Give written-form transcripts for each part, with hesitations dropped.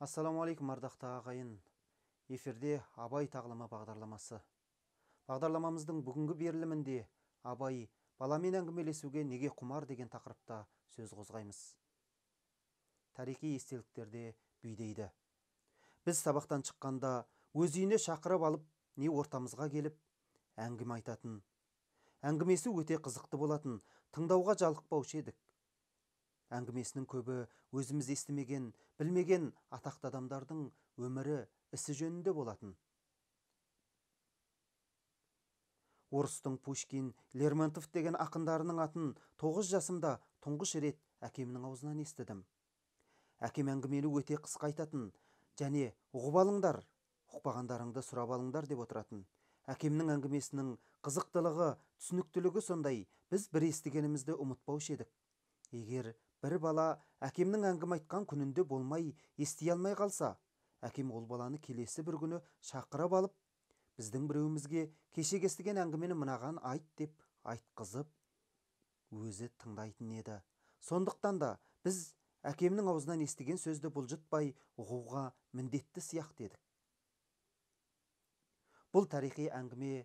Ассалаумағалейкум, ардақты ағайын. Эфирде Абай тағлымы бағдарламасы. Бағдарламамыздың бүгінгі берілімінде Абай баламен әңгімелесуге неге құмар деген тақырыпта сөз қозғаймыз. Тарихи естеліктерде бүйдейді. Біз сабақтан шыққанда өз үйіне шақырып алып, не ортамызға келіп әңгіме айтатын. Әңгімесі өте қызықты болатын, тыңдауға жалықпаушы едік. Әңгімесінің көбі өзіміз естімеген, білмеген атақты адамдардың өмірі, ісі жөнінде болатын. Орыстың Пушкин, Лермонтов деген ақындарының атын 9 жасымда тұңғыш рет әкемнің аузынан естідім. Әкем әңгімені өте қысқа айтатын, және ұғып алыңдар, ұқпағандарыңды сұрап алыңдар деп отыратын. Әкемнің әңгімесінің қызықтылығы, түсініктілігі сондай, біз бір естігенімізді ұмытпаушы едік. Егер бір бала әкемнің әңгіме айтқан күнінде болмай, ести алмай қалса, әкем ол баланы келесі бір күні шақырып алып, біздің біреуімізге кешегі естіген әңгімені мынаған айт деп айтқызып, өзі тыңдайтын еді. Сондықтан да біз әкемнің аузынан естіген сөзді бұлжытпай ұғуға міндетті сияқты едік. Бұл тарихи әңгіме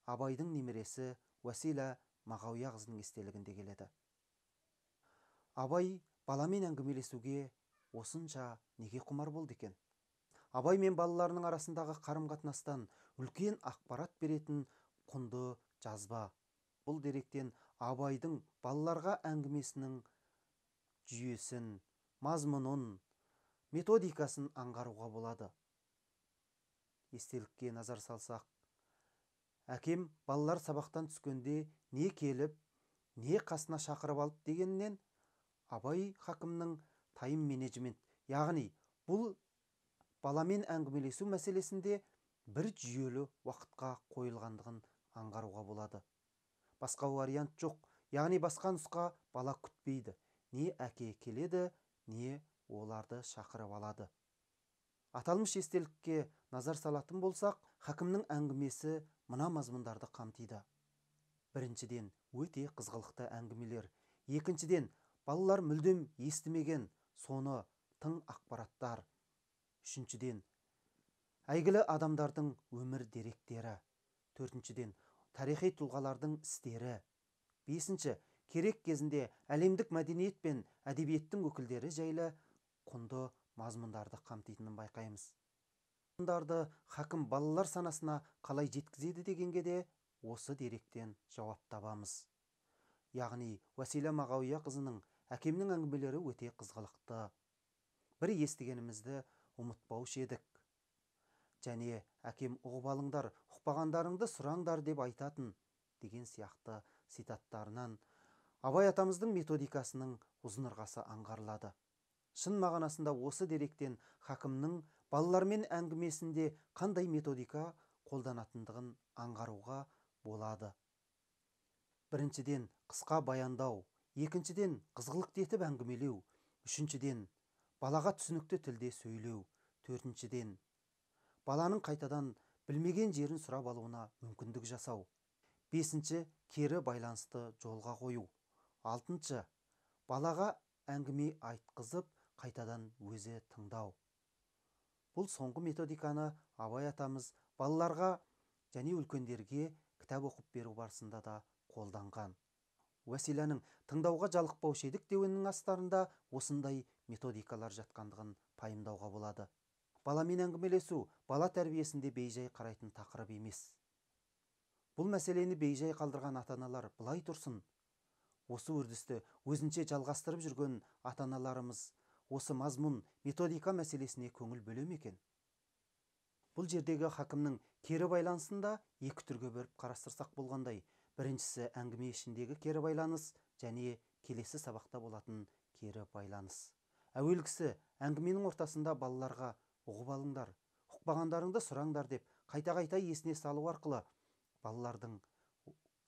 Абайдың немересі Уәсила Мағауияқызының естелігінде келеді. Абай баламен әңгімелесуге осынша неге құмар болды екен? Абай мен балаларының арасындағы қарым-қатынастан үлкен ақпарат беретін құнды жазба. Бұл деректен Абайдың балаларға әңгімесінің жүйесін, мазмұнын, методикасын аңғаруға болады. Естелікке назар салсақ, әкем балалар сабақтан түскенде не келіп, не қасына шақырып алып дегеннен Абай хакімнің тайм менеджмент, яғни бұл баламен әңгімелесу мәселесінде бір жүйелі уақытқа қойылғандығын аңғаруға болады. Басқа вариант жоқ, яғни басқа нұсқа бала күтпейді. Не әке келеді, не оларды шақырып алады. Аталмыш естелікке назар салатын болсақ, хакімнің әңгімесі мына мазмұндарды қамтиды. Біріншіден, өте қызғылықты әңгімелер. Екіншіден, балалар мүлдем естімеген соны тың ақпараттар. Үшіншіден, әйгілі адамдардың өмір деректері. Төртіншіден, тарихи тұлғалардың істері. Бесінші, керек кезінде әлемдік мәдениет пен әдебиеттің өкілдері жайлы құнды мазмұндарды қамтитынын байқаймыз. Мазмұндарды хакім балалар санасына қалай жеткізеді дегенге де осы деректен жауап табамыз. Яғни Уәсила Мағауияқызының әкемнің әңгімелері өте қызғылықты. Бір естігенімізді ұмытпаушы едік. Және әкем ұғып алыңдар, ұқпағандарыңды сұраңдар деп айтатын деген сияқты цитаттарынан Абай атамыздың методикасының ұзын ырғасы аңғарылады. Шын мағынасында осы деректен хакімнің балалармен әңгімесінде қандай методика қолданатындығын аңғаруға болады. Біріншіден, қысқа баяндау, екіншіден, қызғылықты етіп әңгімелеу, үшіншіден, балаға түсінікті тілде сөйлеу, төртіншіден, баланың қайтадан білмеген жерін сұрап алуына мүмкіндік жасау, бесінші, кері байланысты жолға қою, алтыншы, балаға әңгіме айтқызып, қайтадан өзі тыңдау. Бұл соңғы методиканы Абай атамыз балаларға және үлкендерге кітап оқып беру барысында да қолданған. Уәсиланың тыңдауға жалықпаушы едік деуінің астарында осындай методикалар жатқандығын пайымдауға болады. Баламен әңгімелесу бала тәрбиесінде бейжай қарайтын тақырып емес. Бұл мәселені бейжай қалдырған ата-аналар былай тұрсын. Осы үрдісті өзінше жалғастырып жүрген ата-аналарымыз осы мазмұн, методика мәселесіне көңіл бөле ме екен? Бұл жердегі хакімнің кері байланысын да екі түрге бөліп қарастырсақ болғандай. Біріншісі әңгіме ішіндегі кері байланыс және келесі сабақта болатын кері байланыс. Әуелгісі әңгіменің ортасында балаларға ұғып алыңдар, ұқпағандарыңды сұраңдар деп қайта-қайта есіне салу арқылы балалардың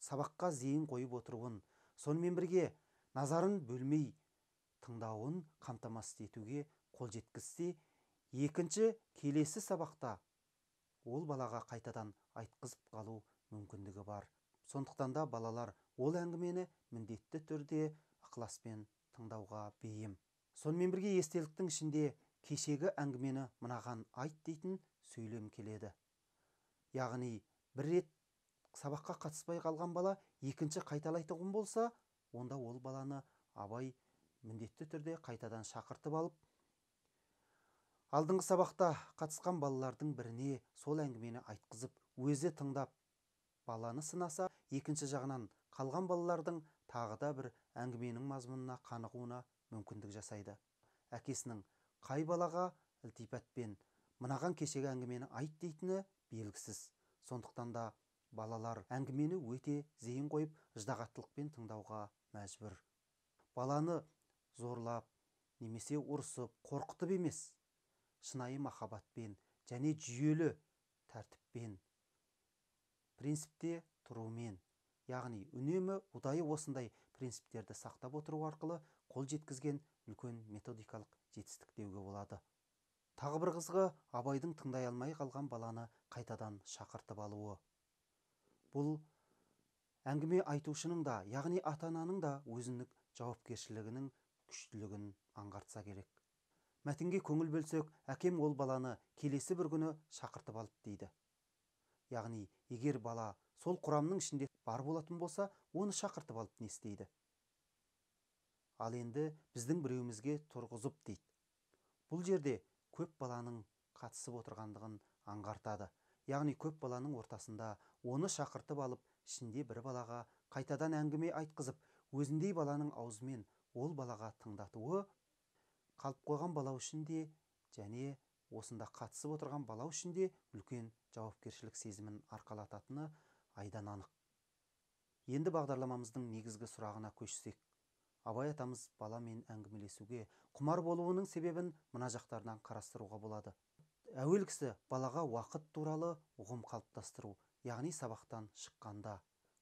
сабаққа зейін қойып отыруын, сонымен бірге назарын бөлмей тыңдауын қамтамасыз етуге қол жеткізсе, екінші келесі сабақта ол балаға қайтадан айтқызып қалу мүмкіндігі бар. Сондықтан да балалар ол әңгімені міндетті түрде ықыласпен тыңдауға бейім. Сонымен бірге естеліктің ішінде кешегі әңгімені мынаған айт дейтін сөйлем келеді. Яғни бір рет сабаққа қатыспай қалған бала екінші қайталайтұғын болса, онда ол баланы Абай міндетті түрде қайтадан шақыртып алып, алдыңғы сабақта қатысқан балалардың біріне сол әңгімені айтқызып, өзі тыңдап баланы сынаса, екінші жағынан қалған балалардың тағы да бір әңгіменің мазмұнына қанығуына мүмкіндік жасайды. Әкесінің қай балаға ілтипатпен мынаған кешегі әңгімені айт дейтіні белгісіз. Сондықтан да балалар әңгімені өте зейін қойып, ыждағаттылықпен тыңдауға мәжбүр. Баланы зорлап, немесе ұрсып, қорқытып емес, шынайы махаббатпен және жүйелі тәртіппен, принципте тұрумен, яғни үнемі ұдайы осындай принциптерді сақтап отыру арқылы қол жеткізген үлкен методикалық жетістік деуге болады. Тағы бір қызығы, Абайдың тыңдай алмай қалған баланы қайтадан шақыртып алуы. Бұл әңгіме айтушының да, яғни ата-ананың да өзіндік жауапкершілігінің күштілігін аңғартса керек. Мәтінге көңіл бөлсек, әкем ол баланы келесі бір күні шақыртып алып дейді. Яғни, егер бала сол құрамның ішінде бар болатын болса, оны шақыртып алып не істейді? Ал енді біздің біреуімізге тұрғызып дейді. Бұл жерде көп баланың қатысып отырғандығын аңғартады. Яғни көп баланың ортасында оны шақыртып алып, ішінде бір балаға қайтадан әңгіме айтқызып, өзіндей баланың аузымен ол балаға тыңдатуы қалып қойған бала үшін де және осында қатысып отырған бала үшін де үлкен жауапкершілік сезімін арқалататыны айдан анық. Енді бағдарламамыздың негізгі сұрағына көшсек, Абай атамыз баламен әңгімелесуге құмар болуының себебін мына жақтардан қарастыруға болады. Әуелгісі балаға уақыт туралы ұғым қалыптастыру, яғни сабақтан шыққанда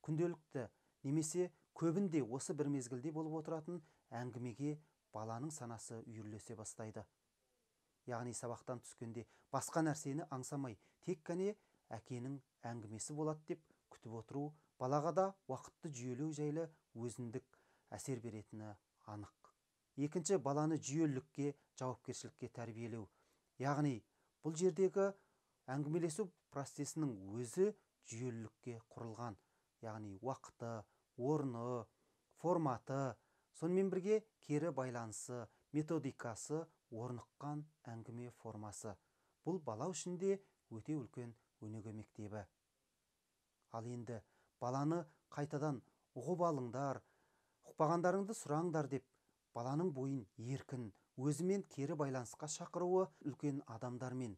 күнделікті немесе көбінде осы бір мезгілде болып отыратын әңгімеге баланың санасы үйірлесе бастайды. Яғни сабақтан түскенде басқа нәрсені аңсамай, тек қана әкенің әңгімесі болады деп күтіп отыру балаға да уақытты жүйелеу жайлы өзіндік әсер беретіні анық. Екінші, баланы жүйелілікке, жауапкершілікке тәрбиелеу. Яғни бұл жердегі әңгімелесу процесінің өзі жүйелілікке құрылған. Яғни уақыты, орны, форматы, сонымен бірге кері байланысы, методикасы орныққан әңгіме формасы. Бұл бала үшін де өте үлкен өнеге мектебі. Ал енді баланы қайтадан ұғып алыңдар, ұқпағандарыңды сұраңдар деп баланың бойын еркін, өзімен кері байланысқа шақыруы үлкен адамдармен,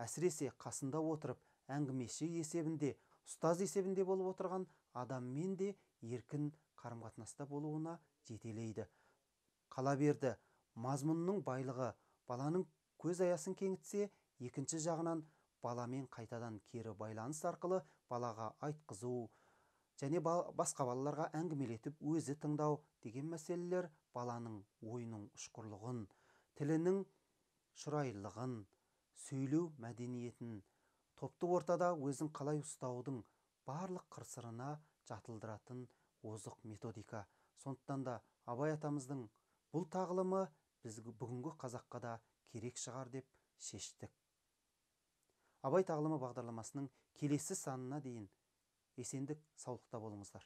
әсіресе қасында отырып әңгімеші есебінде, ұстаз есебінде болып отырған адаммен де еркін қарым-қатынаста болуына жетелейді. Қала берді, мазмұнның байлығы баланың көз аясын кеңітсе, екінші жағынан баламен қайтадан кері байланыс арқылы балаға айтқызу және басқа балаларға әңгімелетіп өзі тыңдау деген мәселелер баланың ойының ұшқырлығын, тілінің шұрайлығын, сөйлеу мәдениетін, топтық ортада өзін қалай ұстаудың барлық қыр-сырына жатылдыратын озық методика. Сондықтан да Абай атамыздың бұл тағылымы біз бүгінгі қазаққа да керек шығар деп шештік. Абай тағылымы бағдарламасының келесі санына дейін есендік саулықта болыңыздар.